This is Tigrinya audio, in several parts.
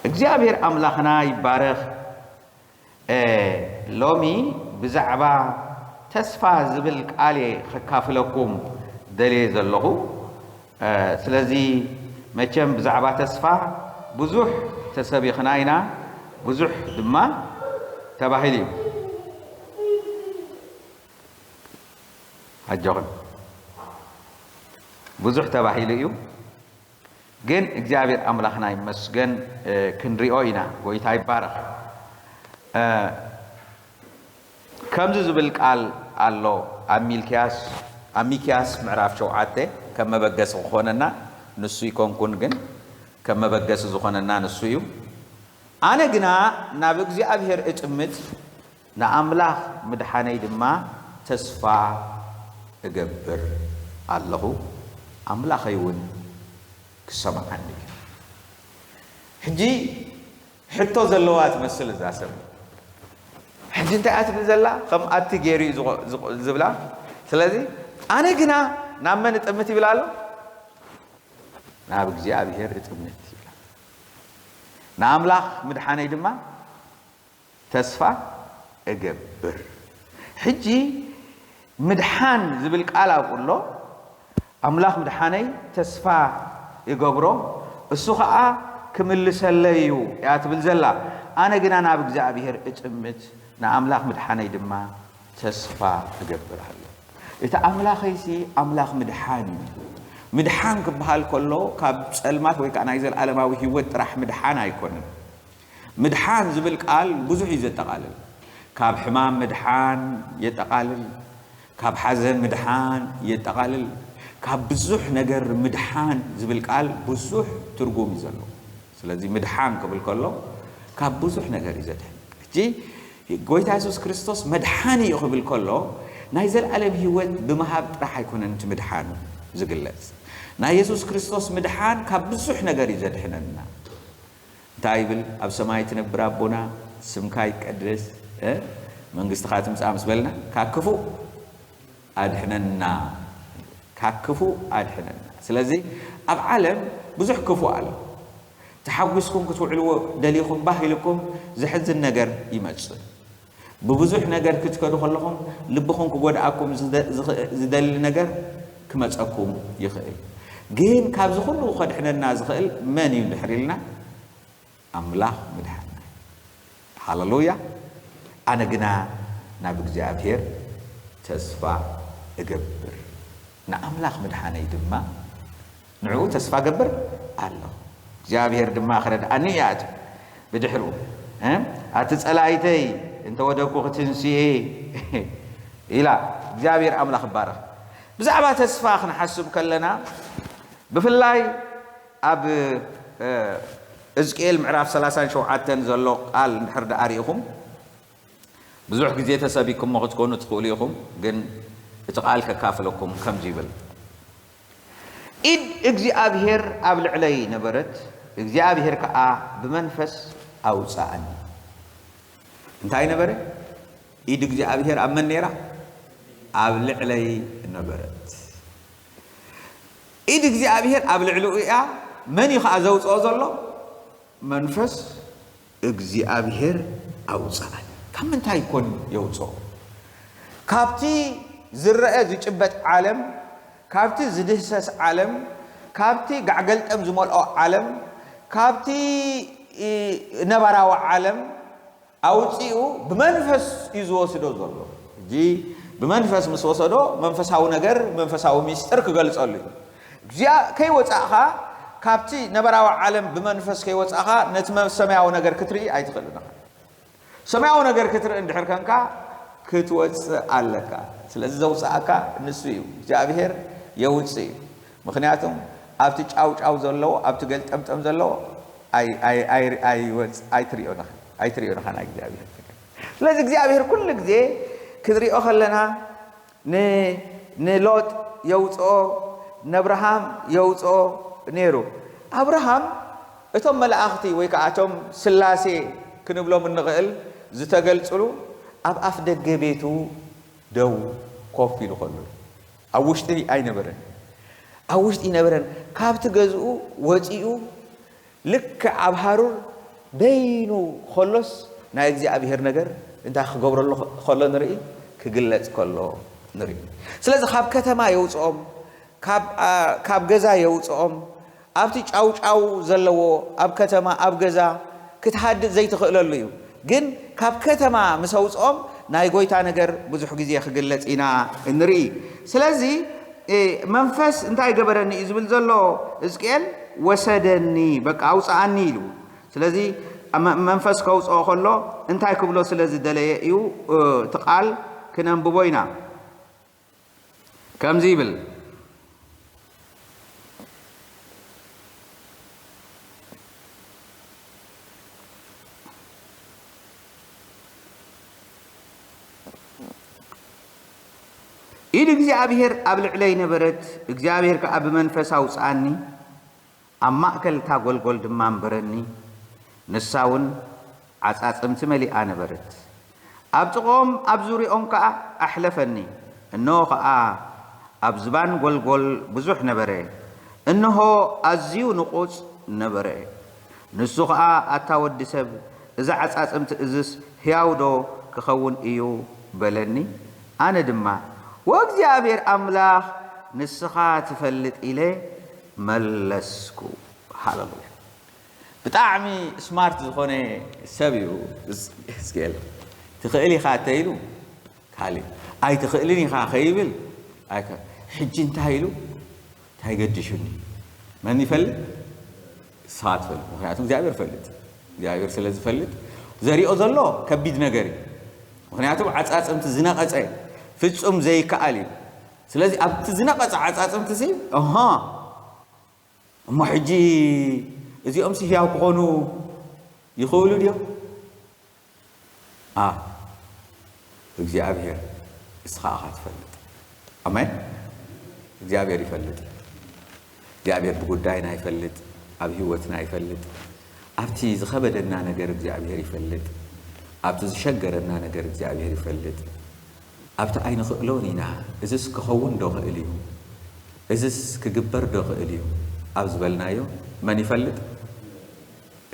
እግዚኣብሔር ኣምላኽና ይባረኽ። እ፣ ሎሚ ብዛዕባ ተስፋ ዝብል ቃል እየ ኸካፍለኩም ደልየ ዘለኹ። እ፣ ስለዚ መቸም ብዛዕባ ተስፋ ብዙሕ ተሰቢኽና ኢና፣ ብዙሕ ድማ ተባሂሉ እዩ። ኣጆኹም። ብዙሕ ተባሂሉ እዩ። ግን እግዚኣብሔር ኣምላኽና ይመስገን፣ እ፣ ክንሪኦ ኢና። ጎይታ ይባረኽ። እ፣ ከምዚ ዝብል ቃል ኣሎ ኣብ ሚልክያስ፣ ኣብ ሚክያስ ምዕራፍ ሸውዓተ፣ ከም መበገሲ ክኾነና ንሱ ይኮንኩን፣ ግን ከም መበገሲ ዝኾነና ንሱ እዩ። ኣነ ግና ናብ እግዚኣብሔር እጥምት፣ ንኣምላኽ ምድሓነይ ድማ ተስፋ እገብር ኣለኹ፣ ኣምላኸይ እውን ክሰምዓኒ እዩ። ሕጂ ሕቶ ዘለዋ ትመስል እዛ ሰብ። ሕጂ እንታይ እያ ትብል ዘላ? ከም ኣቲ ገይሩ እዩ ዝቆ-፣ ዝቆ-፣ ዝብላ። ስለዚ ኣነ ግና ናብ መን እጥምት ይብል ኣሎ? ናብ እግዚኣብሔር እጥምት ይብል። ንኣምላኽ ምድሓነይ ድማ ተስፋ እገብር። ሕጂ ምድሓን ዝብል ቃል ኣብኡ ኣሎ። ኣምላኽ ምድሓነይ ተስፋ እገብሮ፣ እሱ ኸዓ ክምልሰለይ እዩ እያ ትብል ዘላ። ኣነ ግና ናብ እግዚኣብሔር እጥምት፣ ንኣምላኽ ምድሓነይ ድማ ተስፋ እገብር ኣሎ። እቲ ኣምላኸይሲ ኣምላኽ ምድሓን እዩ። ምድሓን ክበሃል ከሎ ካብ ጸልማት ወይ ከዓ ናይ ዘለዓለማዊ ህይወት ጥራሕ ምድሓን ኣይኮነን። ምድሓን ዝብል ቃል ብዙሕ እዩ ዘጠቓልል። ካብ ሕማም ምድሓን የጠቓልል፣ ካብ ሓዘን ምድሓን የጠቓልል፣ ካብ ብዙሕ ነገር ምድሓን ዝብል ቃል ብዙሕ ትርጉም እዩ ዘለዎ። ስለዚ ምድሓን ክብል ከሎ ካብ ብዙሕ ነገር እዩ ዘድሕን። ሕጂ ጎይታ የሱስ ክርስቶስ መድሓኒ እዩ ክብል ከሎ ናይ ዘለዓለም ህይወት ብምሃብ ጥራሕ ኣይኮነን እቲ ምድሓኑ ዝግለጽ። ናይ የሱስ ክርስቶስ ምድሓን ካብ ብዙሕ ነገር እዩ ዘድሕነና። እንታይ ይብል? ኣብ ሰማይ ትነብር ኣቦና፣ ስምካ ይቀደስ፣ እ? መንግስትኻ ትምጻእ ምስ በልና፣ ካብ ክፉእ ኣድሕነና፣ ካብ ክፉእ ኣድሕነና። ስለዚ ኣብ ዓለም ብዙሕ ክፉእ ኣሎ። ተሓጒስኩም ክትውዕልዎ ደሊኹም ባህ ኢልኩም ዘሕዝን ነገር ይመጽእ። ብብዙሕ ነገር ክትከዱ ከለኹም ልብኹም ክጎድኣኩም ዝደ-፣ ዝኽ-፣ ዝደሊ ነገር ክመጸኩም ይኽእል። ግን ካብዚ ኩሉ ከድሕነና ዝኽእል መን እዩ እንድሕር ኢልና፣ ኣምላኽ ምድሓንና እዩ። ሃለሉያ። ኣነ ግና ናብ እግዚኣብሔር ተስፋ እገብር፣ ንኣምላኽ ምድሓነይ ድማ ንዕኡ ተስፋ ገብር ኣለኹ። እግዚኣብሔር ድማ ክረድኣኒ እያ። እቲ ብድሕሩ፣ እ፣ ኣቲ ጸላይተይ እንተወደኩ ክትንስኤ ኢላ። እግዚኣብሔር ኣምላኽ ይባረኽ። ብዛዕባ ተስፋ ክንሓስብ ከለና፣ ብፍላይ ኣብ፣ እ፣ ሕዝቅኤል ምዕራፍ ሰላሳን ሸውዓተን ዘሎ ቃል እንድሕር ደኣ ርኢኹም፣ ብዙሕ ግዜ ተሰቢኩሞ ክትኮኑ ትኽእሉ ኢኹም፣ ግን እቲ ቃል ከካፍለኩም ከምዚ ይብል። ኢድ እግዚኣብሔር ኣብ ልዕለይ ነበረት፣ እግዚኣብሔር ከኣ ብመንፈስ ኣውጽኣኒ። እንታይ ነበረ? ኢድ እግዚኣብሔር ኣብ መን ነይራ? ኣብ ልዕለይ ነበረት። ኢድ እግዚኣብሔር ኣብ ልዕሊኡ እያ። መን እዩ ከኣ ዘውጽኦ ዘሎ? መንፈስ እግዚኣብሔር ኣውጽኣኒ። ካብ ምንታይ ኮን የውጽኦ? ካብቲ ዝረአ ዝጭበጥ ዓለም፣ ካብቲ ዝድህሰስ ዓለም፣ ካብቲ ጋዕገልጠም ዝመልኦ ዓለም፣ ካብቲ፣ እ፣ ነባራዊ ዓለም ኣውጺኡ ብመንፈስ እዩ ዝወስዶ ዘሎ። ሕጂ ብመንፈስ ምስ ወሰዶ መንፈሳዊ ነገር፣ መንፈሳዊ ሚስጥር ክገልጸሉ እዩ። እግዚኣብ-፣ ከይወጻእኻ፣ ካብቲ ነባራዊ ዓለም ብመንፈስ ከይወጻእኻ ነቲ መ-፣ ሰማያዊ ነገር ክትርኢ ኣይትኽእልን ኢኻ። ሰማያዊ ነገር ክትርኢ እንድሕር ከንካ ክትወጽእ ኣለካ። ስለዚ ዘውጽኣካ ንሱ እዩ። እግዚኣብሔር የውጽእ እዩ። ምኽንያቱም ኣብቲ ጫውጫው ዘለዎ፣ ኣብቲ ገልጠምጠም ዘለዎ ኣይ-፣ ኣይ-፣ ኣይ-፣ ኣይወጽ-፣ ኣይትሪኦን ኢኻ፣ ኣይትሪኦን ኢኻ ናይ እግዚኣብሔር ነገር። ስለዚ እግዚኣብሔር ኩሉ ግዜ ክንሪኦ ከለና ን-፣ ንሎጥ የውፅኦ፣ ነብርሃም የውፅኦ ነይሩ። ኣብርሃም እቶም መላእኽቲ ወይ ከዓ እቶም ስላሴ ክንብሎም እንኽእል ዝተገልፅሉ ኣብ ኣፍ ደገ ቤቱ ደው ኮፍ ኢሉ ከሎ፣ ኣብ ውሽጢ ኣይነበረን። ኣብ ውሽጢ ይነበረን። ካብቲ ገዝኡ ወፂኡ ልክዕ ኣብ ሃሩር በይኑ ከሎስ ናይ እግዚኣብሔር ነገር እንታይ ክገብረሉ ከሎ ንርኢ፣ ክግለጽ ከሎ ንርኢ። ስለዚ ካብ ከተማ የውፅኦም፣ ካብ ኣ- ካብ ገዛ የውፅኦም። ኣብቲ ጫውጫው ዘለዎ ኣብ ከተማ ኣብ ገዛ ክትሃድእ ዘይትኽእለሉ እዩ። ግን ካብ ከተማ ምስ ኣውፅኦም ናይ ጎይታ ነገር ብዙሕ ግዜ ክግለጽ ኢና እንርኢ። ስለዚ መንፈስ እንታይ ገበረኒ እዩ ዝብል ዘሎ ሕዝቅኤል፣ ወሰደኒ፣ በቃ ኣውፅኣኒ ኢሉ። ስለዚ መንፈስ ከውፅኦ ከሎ እንታይ ክብሎ ስለ ዝደለየ እዩ? እቲ ቃል ክነንብቦ ኢና። ከምዚ ይብል። ኢድ እግዚኣብሔር ኣብ ልዕለይ ነበረት፣ እግዚኣብሔር ከኣ ብመንፈስ ኣውፅኣኒ፣ ኣብ ማእከል እታ ጎልጎል ድማ ኣንበረኒ። ንሳ እውን ዓጻጽምቲ መሊኣ ነበረት። ኣብ ጥቕኦም ኣብ ዙርያኦም ከኣ ኣሕለፈኒ። እንሆ ኸኣ ኣብ ዝባን ጎልጎል ብዙሕ ነበረ። እንሆ ኣዝዩ ንቑጽ ነበረ። ንሱ ኸኣ ኣታ ወዲ ሰብ፣ እዚ ዓጻጽምቲ እዝስ ህያው ዶ ክኸውን እዩ? በለኒ። ኣነ ድማ፣ ወእግዚኣብሔር ኣምላኽ ንስኻ ትፈልጥ ኢለ መለስኩ። ሃለሉያ። ብጣዕሚ ስማርት ዝኾነ ሰብ እዩ ሕዝቅኤል። ትኽእል ኢኻ እንተኢሉ ካልእ፣ ኣይትኽእልን ኢኻ ከይብል ኣይከ-፣ ሕጂ እንታይ ኢሉ እንታይ ገዲሹኒ? መን ይፈልጥ? ንስኻ ትፈልጥ። ምኽንያቱ እግዚኣብሔር ይፈልጥ። እግዚኣብሔር ስለ ዝፈልጥ ዘሪኦ ዘሎ ከቢድ ነገር እዩ። ምኽንያቱ ዓጻጽምቲ ዝነቐጸ ፍጹም ዘይከኣል እዩ። ስለዚ ኣብቲ ዝነቐጸ ዓጻጽምቲ ሲ፣ እሆ፣ እሞ ሕጂ እዚኦም ሲ ህያው ክኾኑ ይኽእሉ ድዮም? ኣ እግዚኣብሔር እስኻ ኢኻ ትፈልጥ። ኣሜን። እግዚኣብሔር ይፈልጥ። እግዚኣብሔር ብጉዳይና ይፈልጥ፣ ኣብ ህይወትና ይፈልጥ። ኣብቲ ዝኸበደና ነገር እግዚኣብሔር ይፈልጥ፣ ኣብቲ ዝሸገረና ነገር እግዚኣብሔር ይፈልጥ። ኣብቲ ኣይንኽእሎን ኢና፣ እዝስ ክኸውን ዶ ኽእል እዩ? እዝስ ክግበር ዶ ኽእል እዩ? ኣብ ዝበልናዮ መን ይፈልጥ?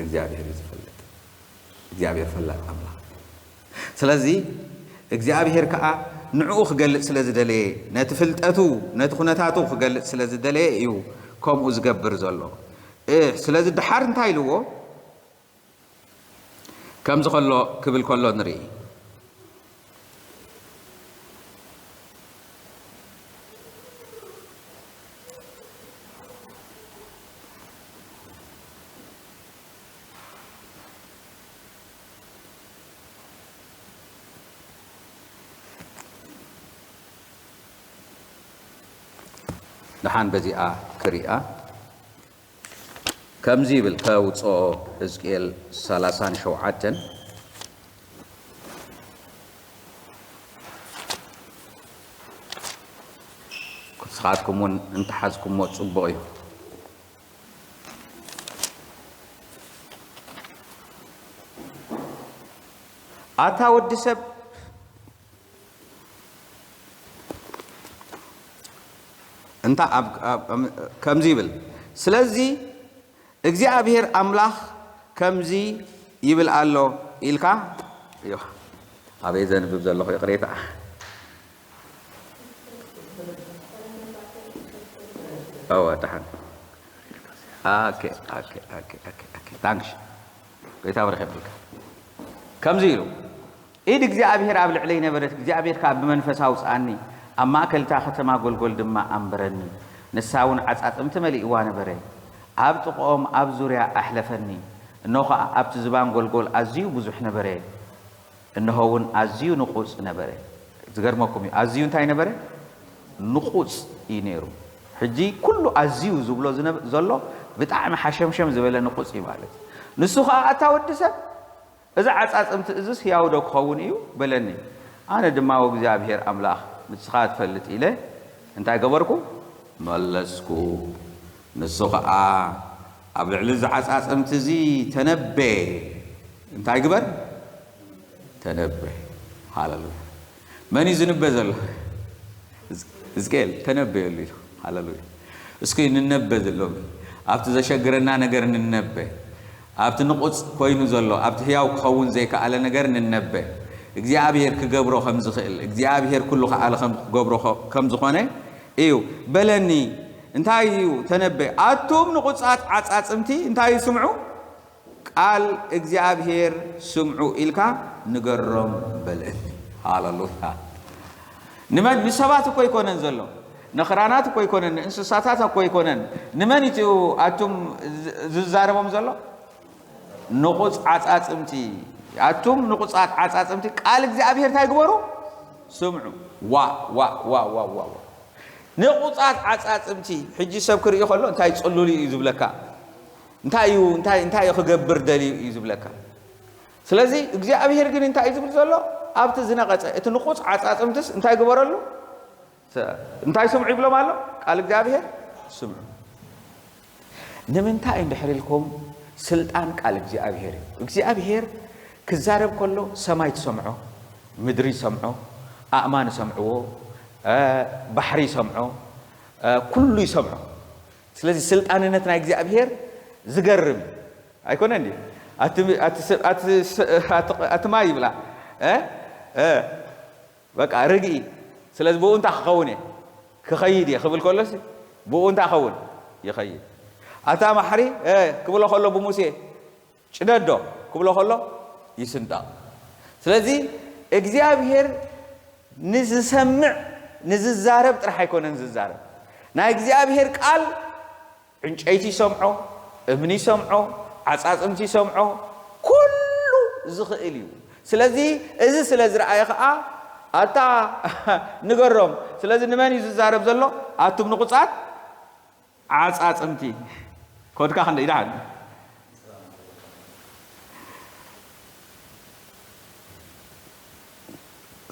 እግዚኣብሔር እዩ ዝፈልጥ። እግዚኣብሔር ፈላጥ ኣምላኽ። ስለዚ እግዚኣብሔር ከኣ ንዕኡ ክገልጽ ስለ ዝደለየ፣ ነቲ ፍልጠቱ፣ ነቲ ኩነታቱ ክገልጽ ስለ ዝደለየ እዩ ከምኡ ዝገብር ዘሎ። እ፣ ስለዚ ደሓር እንታይ ኢልዎ? ከምዚ ከሎ፣ ክብል ከሎ ንርኢ። ደሓን በዚኣ ክሪኣ። ከምዚ ይብል፣ ከውፅኦ፣ ሕዝቅኤል ሰላሳን ሸውዓተን። ንስኻትኩም እውን እንተሓዝኩምዎ ጽቡቕ እዩ። ኣታ ወዲ ሰብ፣ እንታ ኣብ፣ ኣብ፣ ኣብ፣ ከምዚ ይብል፣ ስለዚ እግዚኣብሔር ኣምላኽ ከምዚ ይብል ኣሎ ኢልካ፣ እዮ፣ ኣበይ ዘንብብ ዘለኹ ይቕሬታ። እወ፣ ደሓን። ኦኬ፣ ኦኬ፣ ኦኬ፣ ኦኬ፣ ኦኬ። ታንክስ። ጎይታ ብርኽ የብልካ። ከምዚ ኢሉ፣ ኢድ እግዚኣብሔር ኣብ ልዕለይ ነበረት፣ እግዚኣብሔር ከኣ ብመንፈስ ኣውጽኣኒ፣ ኣብ ማእከል እታ ከተማ ጐልጐል ድማ ኣንበረኒ። ንሳ እውን ዓጻጽምቲ መሊእዋ ነበረ። ኣብ ጥቕኦም ኣብ ዙርያ ኣሕለፈኒ። እንሆ ኸኣ ኣብቲ ዝባን ጐልጐል ኣዝዩ ብዙሕ ነበረ። እንሆ እውን ኣዝዩ ንቑጽ ነበረ። ዝገርመኩም እዩ። ኣዝዩ እንታይ ነበረ? ንቑጽ እዩ ነይሩ። ሕጂ ኩሉ ኣዝዩ ዝብሎ ዝነብ-፣ ዘሎ ብጣዕሚ ሓሸምሸም ዝበለ ንቑጽ እዩ ማለት እዩ። ንሱ ኸኣ፣ ኣታ ወዲ ሰብ፣ እዚ ዓጻጽምቲ እዝስ ህያው ዶ ክኸውን እዩ? በለኒ። ኣነ ድማ፣ ወእግዚኣብሔር ኣምላኽ ንስኻ ትፈልጥ ኢለ እንታይ ገበርኩ? መለስኩ። ንሱ ኸኣ ኣብ ልዕሊ እዚ ዓጻጽምቲ እዚ ተነበየ። እንታይ ግበር? ተነበየ። ሃሌሉያ። መን እዩ ዝንበ ዘሎ? ሕዝ-፣ ሕዝቅኤል፣ ተነበየሉ ኢሉ። ሃሌሉያ። እስኪ ንነበ ዘሎ። ኣብቲ ዘሸግረና ነገር ንነበ። ኣብቲ ንቑጽ ኮይኑ ዘሎ ኣብቲ ህያው ክኸውን ዘይከኣለ ነገር ንነበ እግዚኣብሔር ክገብሮ ከም ዝኽእል እግዚኣብሔር ኩሉ ከኣለ ከም ክገብሮ ከም ዝኾነ እዩ። በለኒ እንታይ እዩ ተነበ ኣቱም ንቑጻት ዓጻጽምቲ እንታይ እዩ ስምዑ ቃል እግዚኣብሔር ስምዑ ኢልካ ንገሮም በለኒ። ሃለሉያ። ንመን ንሰባት እኮ ኣይኮነን ዘሎ ንኽራናት እኮ ኣይኮነን ንእንስሳታት እኮ ኣይኮነን። ንመን እዩ ኣቱም ዝዛረቦም ዘሎ? ንቑጽ ዓጻጽምቲ ኣቱም ንቑጻት ዓጻጽምቲ ቃል እግዚኣብሔር እንታይ ግበሩ? ስምዑ። ዋ ዋ ዋ ዋ ዋ ዋ። ንቑጻት ዓጻጽምቲ ሕጂ ሰብ ክርኢ ከሎ እንታይ ጽሉል እዩ ዝብለካ? እንታይ እዩ እንታይ እንታይ እዩ ክገብር ደልዩ እዩ ዝብለካ? ስለዚ እግዚኣብሔር ግን እንታይ እዩ ዝብል ዘሎ? ኣብቲ ዝነቐጸ እቲ ንቑጽ ዓጻጽምትስ እንታይ ግበረሉ? እንታይ ስምዑ ይብሎም ኣሎ? ቃል እግዚኣብሔር ስምዑ። ንምንታይ እንድሕር ኢልኩም ስልጣን ቃል እግዚኣብሔር እዩ። እግዚኣብሔር ክዛረብ ከሎ ሰማይ ትሰምዖ፣ ምድሪ ይሰምዖ፣ ኣእማን ይሰምዕዎ፣ እ፣ ባሕሪ ይሰምዖ፣ እ፣ ኩሉ ይሰምዖ። ስለዚ ስልጣንነት ናይ እግዚኣብሔር ዝገርም እዩ። ኣይኮነ እንዲ ኣቲ ኣቲ ስ- ኣቲ ስ- ኣቲ ኣቲ ማይ ይብላ እ እ በቃ ርግኢ። ስለዚ ብኡ እንታይ ክኸውን እየ ክኸይድ እየ ክብል ከሎሲ ብኡ እንታይ ኸውን ይኸይድ። ኣታ ማሕሪ እ ክብሎ ከሎ ብሙሴ ጭደዶ ክብሎ ከሎ ይስንጠቕ። ስለዚ እግዚኣብሔር ንዝሰምዕ ንዝዛረብ ጥራሕ ኣይኮነን ዝዛረብ። ናይ እግዚኣብሔር ቃል ዕንጨይቲ ይሰምዖ፣ እምኒ ይሰምዖ፣ ዓጻጽምቲ ይሰምዖ፣ ኩሉ ዝኽእል እዩ። ስለዚ እዚ ስለ ዝረኣየ ኸዓ ኣታ ንገሮም። ስለዚ ንመን እዩ ዝዛረብ ዘሎ? ኣቱም ንቑጻት ዓጻጽምቲ ኮድካ ክንደይ ደሓን።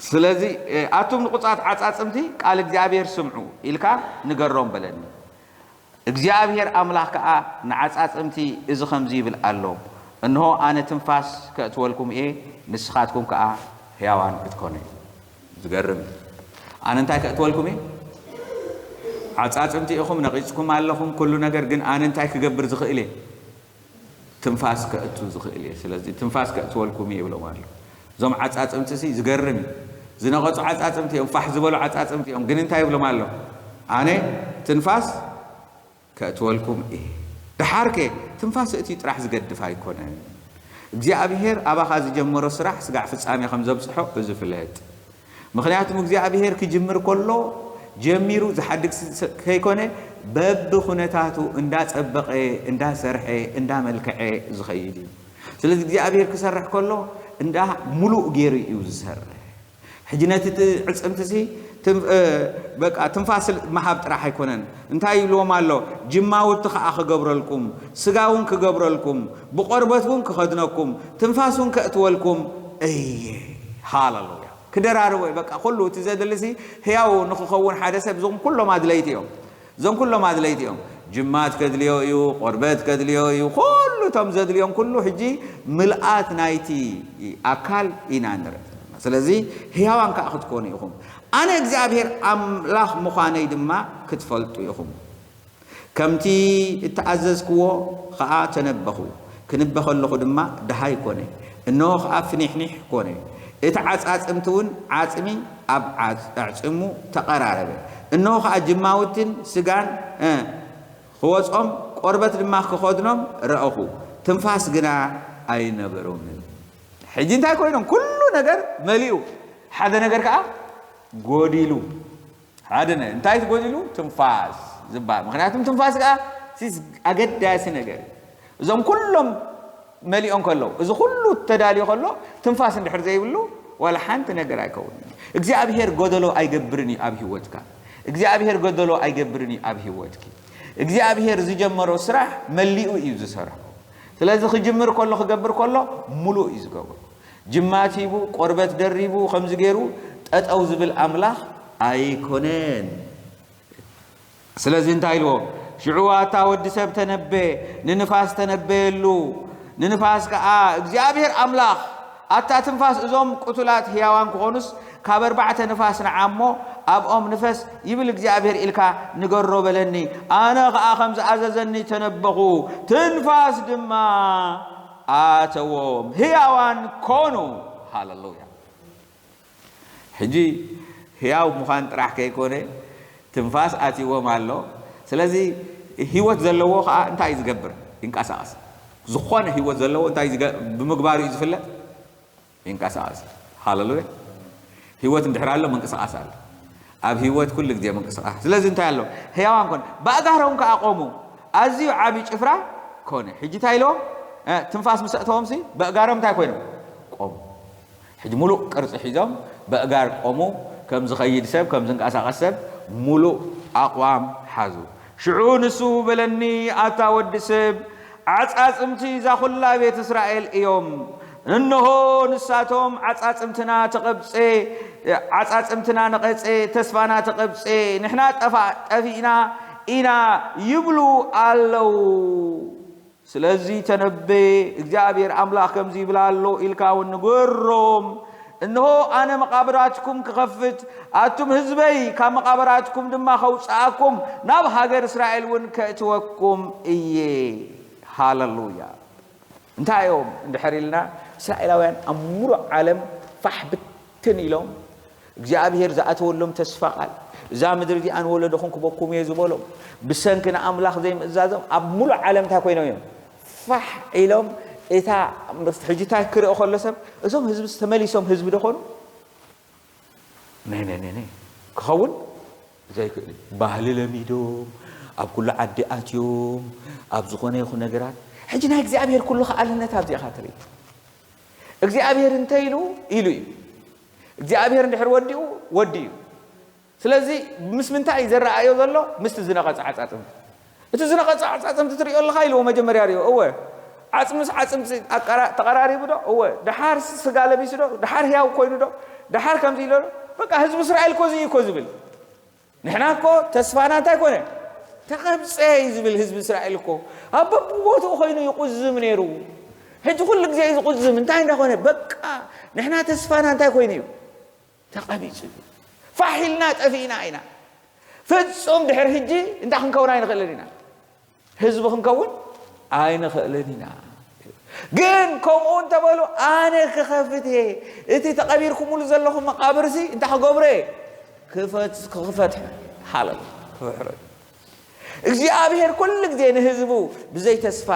ስለዚ ኣቱም ንቑጻት ዓጻጽምቲ ቃል እግዚኣብሔር ስምዑ ኢልካ ንገሮም በለኒ። እግዚኣብሔር ኣምላኽ ከኣ ንዓጻጽምቲ እዚ ኸምዚ ይብል ኣሎ፣ እንሆ ኣነ ትንፋስ ከእትወልኩም እየ፣ ንስኻትኩም ከኣ ሕያዋን ክትኮኑ እዩ። ዝገርም እዩ። ኣነ እንታይ ከእትወልኩም እየ? ዓጻጽምቲ ኢኹም፣ ነቒጽኩም ኣለኹም፣ ኩሉ ነገር፣ ግን ኣነ እንታይ ክገብር ዝኽእል እየ? ትንፋስ ከእቱ ዝኽእል እየ። ስለዚ ትንፋስ ከእትወልኩም እየ ይብሎም ኣሎ። እዞም ዓጻጽምቲ ሲ ዝገርም እዩ። ዝነቐጹ ዓጻጽምቲ እዮም፣ ፋሕ ዝበሉ ዓጻጽምቲ እዮም። ግን እንታይ ይብሎም ኣሎ? ኣነ ትንፋስ ከእትወልኩም እየ። ደሓርከ ትንፋስ እቲ ጥራሕ ዝገድፍ ኣይኮነን። እግዚኣብሔር ኣባኻ ዝጀመሮ ስራሕ ስጋዕ ፍጻሜ ከም ዘብጽሖ እዚ ፍለጥ። ምኽንያቱም እግዚኣብሔር ክጅምር ከሎ ጀሚሩ ዝሓድግ ስ- ከይኮነ በብኹነታቱ እንዳጸበቐ እንዳሰርሐ እንዳመልክዐ ዝኸይድ እዩ። ስለዚ እግዚኣብሔር ክሰርሕ ከሎ እንዳ ሙሉእ ገይሩ እዩ ዝሰርሕ። ሕጂ ነቲ ት- ዕጽምቲ ሲ ትም- እ፣ በቃ ትንፋስ ምሃብ ጥራሕ ኣይኮነን። እንታይ ይብልዎም ኣሎ? ጅማውቲ ከዓ ክገብረልኩም፣ ስጋ እውን ክገብረልኩም፣ ብቆርበት እውን ክኸድነኩም፣ ትንፋስ እውን ከእትወልኩም እየ። ሃለሉያ። ክደራርቦ እዩ በቃ ኩሉ እቲ ዘድሊ ሲ ህያው ንክኸውን ሓደ ሰብ እዞም ኩሎም ኣድለይቲ እዮም። እዞም ኩሎም ኣድለይቲ እዮም። ጅማት ከድልዮ እዩ፣ ቆርበት ከድልዮ እዩ፣ ኩሉ እቶም ዘድልዮም ኩሉ ሕጂ ምልኣት ናይቲ ኣካል ኢና ንርኢ ዘለና። ስለዚ ህያዋን ከዓ ክትኮኑ ኢኹም፣ ኣነ እግዚኣብሔር ኣምላኽ ምዃነይ ድማ ክትፈልጡ ኢኹም። ከምቲ እተኣዘዝክዎ ኸኣ ተነበኹ፣ ክንበ ከለኹ ድማ ደሃይ ኮነ፣ እንሆ ኸኣ ፍኒሕኒሕ ኮነ፣ እቲ ዓጻጽምቲ እውን ዓጽሚ ኣብ ዓጽ- ኣዕጽሙ ተቐራረበ። እንሆ ኸኣ ጅማውትን ስጋን እ፣ ክወጾም፣ ቆርበት ድማ ክኸድኖም ረእኹ፣ ትንፋስ ግና ኣይነበሮምን። ሕጂ እንታይ ኮይኖም? ኩሉ ነገር መሊኡ፣ ሓደ ነገር ከኣ ጎዲሉ። ሓደ ነ- እንታይ ትጎዲሉ? ትንፋስ ዝበሃል። ምኽንያቱም ትንፋስ ከኣ ሲስ ኣገዳሲ ነገር እዩ። እዞም ኩሎም መሊኦም ከለዉ፣ እዚ ኩሉ ተዳልዩ ከሎ ትንፋስ እንድሕር ዘይብሉ ዋላ ሓንቲ ነገር ኣይከውንን። እግዚኣብሔር ጎደሎ ኣይገብርን እዩ ኣብ ህይወትካ። እግዚኣብሔር ጎደሎ ኣይገብርን እዩ ኣብ ህይወትኪ። እግዚኣብሔር ዝጀመሮ ስራሕ መሊኡ እዩ ዝሰርሖ። ስለዚ ክጅምር ከሎ ክገብር ከሎ ሙሉእ እዩ ዝገብሮ። ጅማት ሂቡ ቆርበት ደሪቡ ከምዚ ገይሩ ጠጠው ዝብል ኣምላኽ ኣይኮነን። ስለዚ እንታይ ኢልዎ? ሽዑ ኣታ ወዲ ሰብ ተነበ፣ ንንፋስ ተነበየሉ፣ ንንፋስ ከኣ እግዚኣብሔር ኣምላኽ ኣታ ትንፋስ እዞም ቅቱላት ህያዋን ክኾኑስ ካብ ኣርባዕተ ንፋስ ንዓ እሞ ኣብኦም ንፈስ ይብል እግዚኣብሔር ኢልካ ንገሮ በለኒ። ኣነ ኸኣ ከም ዝኣዘዘኒ ተነበኹ፣ ትንፋስ ድማ ኣተዎም፣ ህያዋን ኮኑ። ሃለሉያ። ሕጂ ህያው ምዃን ጥራሕ ከይኮነ ትንፋስ ኣትይዎም ኣሎ። ስለዚ ህይወት ዘለዎ ከዓ እንታይ እዩ ዝገብር? ይንቀሳቐስ። ዝኾነ ህይወት ዘለዎ እንታይ ዝገ- ብምግባሩ እዩ ዝፍለጥ? ይንቀሳቐስ። ሃለሉያ። ህይወት እንድሕር ኣሎ ምንቅስቓስ ኣሎ። ኣብ ህይወት ኩሉ ግዜ ምንቅስቓስ። ስለዚ እንታይ ኣሎ? ህያዋን ኮነ። በእጋሮም ከዓ ቆሙ። ኣዝዩ ዓብዪ ጭፍራ ኮነ። ሕጂ እንታይ ኢልዎም? እ፣ ትንፋስ ምስ ኣእተዎም ሲ በእጋሮም እንታይ ኮይኖም? ቆሙ። ሕጂ ሙሉእ ቅርጺ ሒዞም በእጋር ቆሙ። ከም ዝኸይድ ሰብ፣ ከም ዝንቀሳቐስ ሰብ ሙሉእ ኣቕዋም ሓዙ። ሽዑ ንሱ በለኒ፣ ኣታ ወዲ ሰብ፣ ዓጻጽምቲ እዛ ኹላ ቤት እስራኤል እዮም። እንሆ ንሳቶም ዓጻጽምትና ተቐብጸ፣ ዓጻጽምትና ነቐጸ፣ ተስፋና ተቐብጸ፣ ንሕና ጠፋ-፣ ጠፊእና ኢና ይብሉ ኣለዉ። ስለዚ ተነበየ፣ እግዚኣብሔር ኣምላኽ ከምዚ ይብል ኣሎ ኢልካ እውን ንገሮም። እንሆ ኣነ መቓብራትኩም ክኸፍት፣ ኣቱም ህዝበይ ካብ መቓብራትኩም ድማ ከውፅኣኩም፣ ናብ ሃገር እስራኤል እውን ከእትወኩም እየ። ሃለሉያ። እንታይ እዮም እንድሕር ኢልና፣ እስራኤላውያን ኣብ ሙሉእ ዓለም ፋሕ ብትን ኢሎም፣ እግዚኣብሔር ዝኣተወሎም ተስፋ ቃል፣ እዛ ምድሪ እዚኣ ንወለዶኹም ክበኩም እየ ዝበሎም፣ ብሰንኪ ንኣምላኽ ዘይምእዛዞም ኣብ ሙሉእ ዓለም እንታይ ኮይኖም እዮም? ፋሕ ኢሎም። እታ ሕጂ እንታይ ክርኢ ከሎ ሰብ፣ እዞም ህዝቢ ተመሊሶም ህዝቢ ዶ ኾኑ? ናይ ናይ ናይ ናይ ክኸውን ዘይክእል እዩ። ባህሊ ለሚዶም፣ ኣብ ኩሉ ዓዲ ኣትዮም፣ ኣብ ዝኾነ ይኹን ነገራት። ሕጂ ናይ እግዚኣብሔር ኩሉ ከኣልነት ኣብዚኣ ኢኻ ትርኢ። እግዚኣብሔር እንተ ኢሉ፣ ኢሉ እዩ። እግዚኣብሔር እንድሕር ወዲኡ፣ ወዲኡ እዩ። ስለዚ ምስ ምንታይ እዩ ዘረኣዮ ዘሎ? ምስቲ ዝነቐጸ ዓጻጽምቲ። እቲ ዝነቐጸ ዓጻጽምቲ ትርእዮ ኣለኻ ኢልዎ መጀመርያ ርእዮ። እወ፣ ዓጽምስ ዓጽምቲ ኣቀራ-፣ ተቐራሪቡ ዶ? እወ። ደሓር ስጋ ለቢሱ ዶ? ደሓር ህያው ኮይኑ ዶ? ደሓር ከምዚ ኢሎ ዶ? በቃ ህዝቢ እስራኤል እኮ እዚ እዩ እኮ ዝብል። ንሕና እኮ ተስፋና እንታይ ኮነ? ተቐብጸ እዩ ዝብል ህዝቢ እስራኤል እኮ። ኣብ በብቦትኡ ኮይኑ ይቁዝም ነይሩ። ሕጂ ኩሉ ግዜ እዩ ዝቁዝም። እንታይ እንዳኾነ? በቃ ንሕና ተስፋና እንታይ ኮይኑ እዩ? ተቐቢጹ እዩ። ፋሕ ኢልና ጠፊእና ኢና። ፍጹም ድሕሪ ሕጂ እንታይ ክንከውን ኣይንኽእልን ኢና። ህዝቢ ክንከውን ኣይንኽእልን ኢና። ግን ከምኡ እንተበሉ ኣነ ክኸፍት እየ። እቲ ተቐቢርኩምሉ ዘለኹም መቓብርሲ እንታይ ክገብሮ እየ? ክፈት-፣ ክኽፈት። ሃለሉያ። ክፍሕሮ እዩ። እግዚኣብሔር ኩሉ ግዜ ንህዝቡ ብዘይ ተስፋ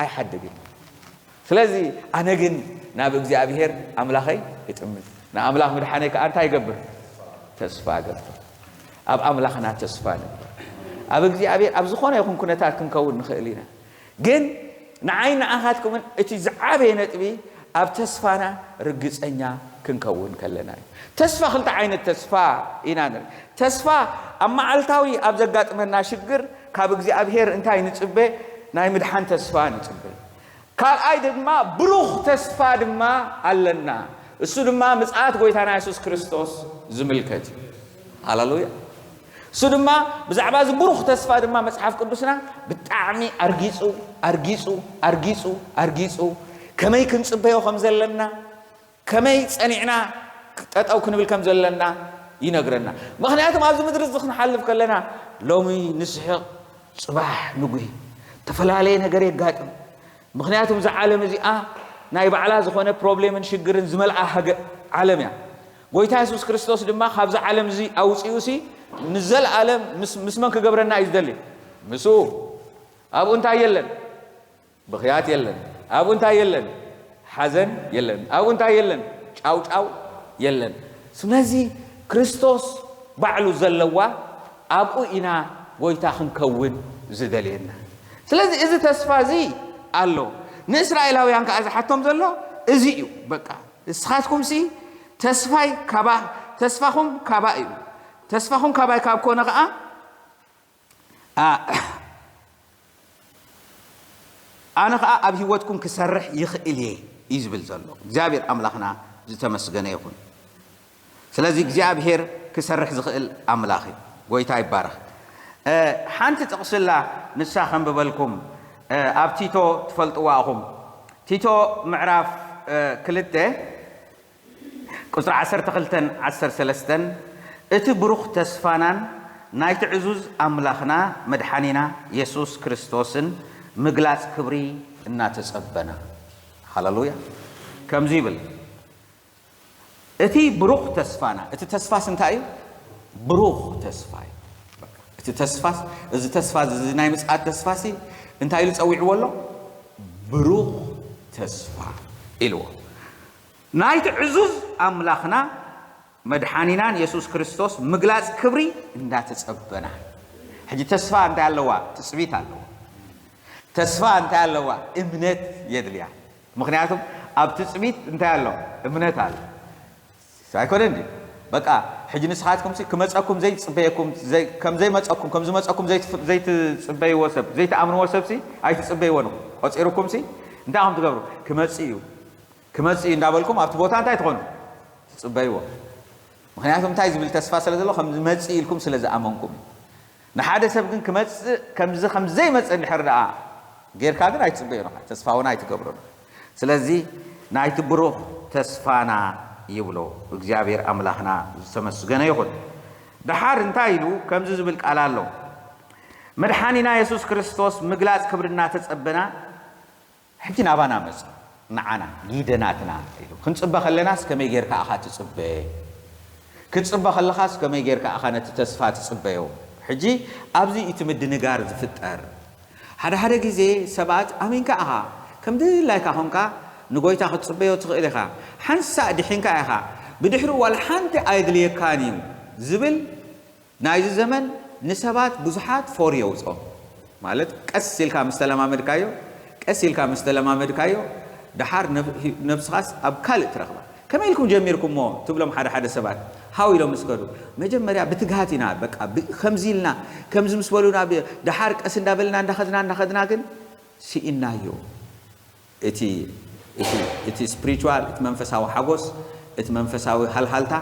ኣይሓድግን። ስለዚ ኣነ ግን ናብ እግዚኣብሔር ኣምላኸይ እጥምት፣ ንኣምላኽ ምድሓነይ ከኣ እንታይ እገብር? ተስፋ እገብር። ኣብ ኣምላኽና ተስፋ ንግበር። ኣብ እግዚኣብሔር ኣብ ዝኾነ ይኹን ኩነታት ክንከውን ንኽእል ኢና። ግን ንዓይ ንኣኻትኩምን እቲ ዝዓበየ ነጥቢ ኣብ ተስፋና ርግጸኛ ክንከውን ከለና እዩ። ተስፋ ክልተ ዓይነት ተስፋ ኢና ንርኢ። ተስፋ ኣብ መዓልታዊ ኣብ ዘጋጥመና ሽግር ካብ እግዚኣብሔር እንታይ ንጽበ? ናይ ምድሓን ተስፋ ንጽበ። ካልኣይ ድማ ብሩኽ ተስፋ ድማ ኣለና። እሱ ድማ ምጽኣት ጎይታና የሱስ ክርስቶስ ዝምልከት እዩ። ሃሌሉያ። እሱ ድማ ብዛዕባ እዚ ብሩኽ ተስፋ ድማ መጽሓፍ ቅዱስና ብጣዕሚ ኣርጊጹ፣ ኣርጊጹ፣ ኣርጊጹ፣ ኣርጊጹ ከመይ ክንጽበዮ ከም ዘለና፣ ከመይ ጸኒዕና ጠጠው ክንብል ከም ዘለና ይነግረና። ምኽንያቱም ኣብዚ ምድሪ እዚ ክንሓልፍ ከለና ሎሚ ንስሕቕ፣ ጽባሕ ንጉሂ ዝተፈላለየ ነገር የጋጥም። ምኽንያቱም እዛ ዓለም እዚኣ ናይ ባዕላ ዝኾነ ፕሮብሌምን ሽግርን ዝመልኣ ሃገ-፣ ዓለም እያ። ጎይታ የሱስ ክርስቶስ ድማ ካብዚ ዓለም እዚ ኣውጺኡሲ ንዘለኣለም ምስ፣ ምስ መን ክገብረና እዩ ዝደሊ? ምስኡ። ኣብኡ እንታይ የለን? ብኽያት የለን። ኣብኡ እንታይ የለን? ሓዘን የለን። ኣብኡ እንታይ የለን? ጫውጫው የለን። ስለዚ ክርስቶስ ባዕሉ ዘለዋ ኣብኡ ኢና ጎይታ ክንከውን ዝደልየና። ስለዚ እዚ ተስፋ እዚ ኣሎ። ንእስራኤላውያን ከኣ ዝሓቶም ዘሎ እዚ እዩ። በቃ ንስኻትኩምሲ ተስፋይ ካባ፣ ተስፋኹም ካባ እዩ። ተስፋኹም ካባይ ካብ ኮነ ከኣ፣ ኣ-፣ ኣነ ኸኣ ኣብ ህይወትኩም ክሰርሕ ይኽእል እየ እዩ ዝብል ዘሎ። እግዚኣብሔር ኣምላኽና ዝተመስገነ ይኹን። ስለዚ እግዚኣብሔር ክሰርሕ ዝኽእል ኣምላኽ እዩ። ጎይታ ይባረኽ። እ፣ ሓንቲ ጥቕስላ ንሳ ከንብበልኩም፣ እ፣ ኣብ ቲቶ ትፈልጥዋ ኢኹም። ቲቶ ምዕራፍ፣ እ፣ ክልተ ቁጽሪ ዓሰርተ ክልተን ዓሰርተ ሰለስተን፣ እቲ ብሩኽ ተስፋናን ናይቲ ዕዙዝ ኣምላኽና መድሓኒና የሱስ ክርስቶስን ምግላጽ ክብሪ እናተጸበና። ሃለሉያ። ከምዚ ይብል፣ እቲ ብሩኽ ተስፋና፣ እቲ ተስፋስ እንታይ እዩ? ብሩኽ ተስፋ እዩ። በቃ፣ እቲ ተስፋስ፣ እዚ ተስፋ፣ እዚ ናይ ምጽኣት ተስፋሲ እንታይ ኢሉ ጸዊዕዎ ኣሎ? ብሩኽ ተስፋ ኢልዎ። ናይቲ ዕዙዝ ኣምላኽና መድሓኒናን የሱስ ክርስቶስ ምግላጽ ክብሪ እንዳተጸበና። ሕጂ ተስፋ እንታይ ኣለዋ? ትጽቢት ኣለዋ። ተስፋ እንታይ ኣለዋ? እምነት የድልያ። ምኽንያቱም ኣብ ትጽቢት እንታይ ኣሎ? እምነት ኣሎ። ኣይኮነ እንዲ? በቃ፣ ሕጂ ንስኻትኩም ሲ ክመጸኩም ዘይጽበየኩም፣ ዘይ-፣ ከም ዘይመጸኩም፣ ከም ዝመጸኩም ዘይትፍ-፣ ዘይትጽበይዎ ሰብ፣ ዘይትኣምንዎ ሰብ ሲ ኣይትጽበይዎ ነው። ቆጺርኩም ሲ እንታይ ከም ትገብሩ? ክመጽእ እዩ። ክመጽእ እዩ እንዳበልኩም ኣብቲ ቦታ እንታይ ትኾኑ? ትጽበይዎ። ምኽንያቱም እንታይ ዝብል ተስፋ ስለ ዘሎ? ከም ዝመጽእ ኢልኩም ስለ ዝኣመንኩም እዩ። ንሓደ ሰብ ግን ክመጽእ፣ ከምዚ ከም ዘይመጽእ እንድሕር ደኣ ጌርካ ግን ኣይትጽበዮን ኢኻ። ተስፋ እውን ኣይትገብሮን ኢኻ። ስለዚ ናይቲ ብሩኽ ተስፋና ይብሎ። እግዚኣብሔር ኣምላኽና ዝተመስገነ ይኹን። ደሓር እንታይ ኢሉ? ከምዚ ዝብል ቃል ኣሎ። መድሓኒና የሱስ ክርስቶስ ምግላጽ ክብሪ እናተጸበና፣ ሕጂ ናባና መጽ-፣ ንዓና፣ ጊደ ናትና ኢሉ። ክንጽበ ከለናስ ከመይ ጌርካ ኢኻ ትጽበ? ክትጽበ ከለኻስ ከመይ ጌርካ ኢኻ ነቲ ተስፋ ትጽበዮ? ሕጂ ኣብዚ እቲ ምድንጋር ዝፍጠር። ሓደ ሓደ ግዜ ሰባት ኣሚንካ ኢኻ፣ ከም ድላይካ ኾንካ ንጎይታ ክትጽበዮ ትኽእል ኢኻ። ሓንሳእ ድሒንካ ኢኻ፣ ብድሕሪኡ ዋላ ሓንቲ ኣየድልየካን እዩ ዝብል ናይዚ ዘመን ንሰባት ብዙሓት ፎር የውጽኦም። ማለት ቀስ ኢልካ ምስ ተለማመድካዮ፣ ቀስ ኢልካ ምስ ተለማመድካዮ፣ ደሓር ነብ-፣ ነብስኻስ ኣብ ካልእ ትረኽባ። ከመይ ኢልኩም ጀሚርኩሞ? ትብሎም ሓደ ሓደ ሰባት። ሃው ኢሎም ምስ ከዱ፣ መጀመርያ ብትግሃት ኢና፣ በቃ፣ ብ-፣ ከምዚ ኢልና፣ ከምዚ ምስ በሉና፣ ብ-፣ ደሓር ቀስ እንዳበልና፣ እንዳኸድና፣ እንዳኸድና ግን ስኢናዮ። እቲ፣ እቲ፣ እቲ ስፒሪቹዋል፣ እቲ መንፈሳዊ ሓጎስ፣ እቲ መንፈሳዊ ሃልሃልታ፣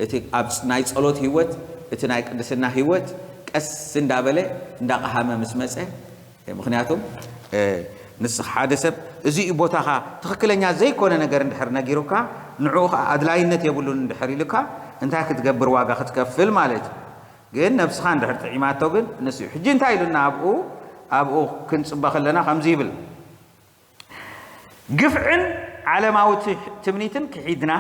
እቲ ኣብ ፅ-፣ ናይ ጸሎት ህይወት፣ እቲ ናይ ቅድስና ህይወት ቀስ እንዳበለ እንዳቐሃመ ምስ መጸ፣ ምኽንያቱም፣ እ፣ ንስኻ ሓደ ሰብ እዚ እዩ ቦታኻ፣ ትኽክለኛ ዘይኮነ ነገር እንድሕር ነጊሩካ፣ ንዕኡ ኸዓ ኣድላይነት የብሉን እንድሕር ኢሉካ፣ እንታይ ክትገብር ዋጋ ክትከፍል ማለት እዩ። ግን ነብስኻ እንድሕር ጥዒማቶ ግን ንሱ እዩ። ሕጂ እንታይ ኢሉና ኣብኡ፣ ኣብኡ ክንጽበ ከለና ከምዚ ይብል፣ ግፍዕን ዓለማዊ ት-፣ ትምኒትን ክሒድና፣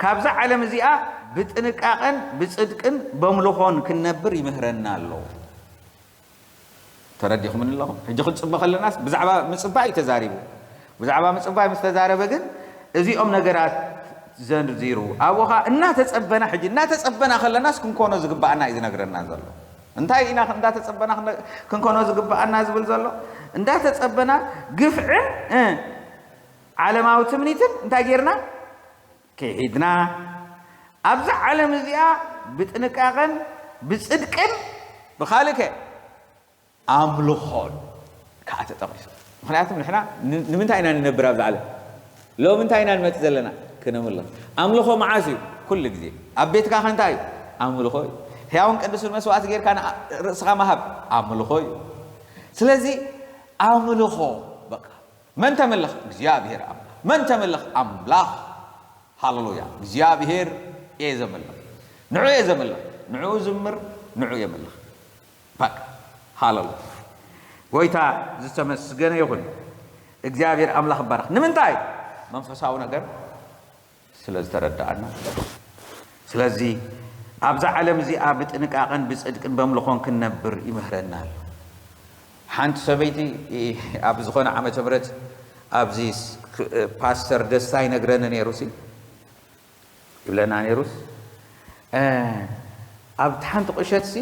ካብዛ ዓለም እዚኣ ብጥንቃቐን ብጽድቅን በምልኾን ክንነብር ይምህረና ኣሎ። ተረዲኹምኒ ኣለኹም? ሕጂ ክንጽበ ከለናስ ብዛዕባ ምጽባይ እዩ ተዛሪቡ። ብዛዕባ ምጽባይ ምስ ተዛረበ ግን እዚኦም ነገራት ዘርዚሩ። ኣብኡ ኸኣ እናተጸበና፣ ሕጂ እናተጸበና ከለናስ ክንኮኖ ዝግብኣና እዩ ዝነግረና ዘሎ። እንታይ ኢና እንዳተጸበና ክንደ-፣ ክንኮኖ ዝግብኣና ዝብል ዘሎ? እንዳተጸበና ግፍዕን፣ እ፣ ዓለማዊ ትምኒትን እንታይ ጌርና? ክሒድና፣ ኣብዛ ዓለም እዚኣ ብጥንቃቐን ብጽድቅን፣ ብኻልእ ከ ኣምልኾን ከኣ ተጠቒሱ። ምኽንያቱም ንሕና ን-፣ ንምንታይ ኢና ንነብር ኣብዛ ዓለም? ሎሚ እንታይ ኢና ንመጽእ ዘለና? ክነምልኽ። ኣምልኾ መዓስ እዩ? ኩሉ ግዜ። ኣብ ቤትካ ከ እንታይ እዩ? ኣምልኾ እዩ። ሕያውን ቅዱስን መስዋዕቲ ጌርካ ንኣ-፣ ርእስኻ ምሃብ ኣምልኾ እዩ። ስለዚ ኣምልኾ፣ በቃ፣ መን ተምልኽ? እግዚኣብሔር ኣምላኽ። መን ተምልኽ? ኣምላኽ። ሃሌሉያ። እግዚኣብሔር እየ ዘምልኽ። ንዑ እየ ዘምልኽ። ንዑ ዝምር፣ ንዑ የምልኽ። በቃ። ሃሌሉያ። ጎይታ ዝተመስገነ ይኹን። እግዚኣብሔር ኣምላኽ ይባረኽ። ንምንታይ? መንፈሳዊ ነገር ስለ ዝተረዳኣና። ስለዚ ኣብዛ ዓለም እዚኣ ብጥንቃቐን ብጽድቅን በምልኾን ክንነብር ይምህረና ኣሎ። ሓንቲ ሰበይቲ ኣብ ዝኾነ ዓመተ ምህረት ኣብዚ ስ-፣ ክ-፣ ፓስተር ደስታ ይነግረኒ ነይሩ ሲ፣ ይብለና ነይሩስ፣ እ፣ ኣብቲ ሓንቲ ቁሸት ሲ፣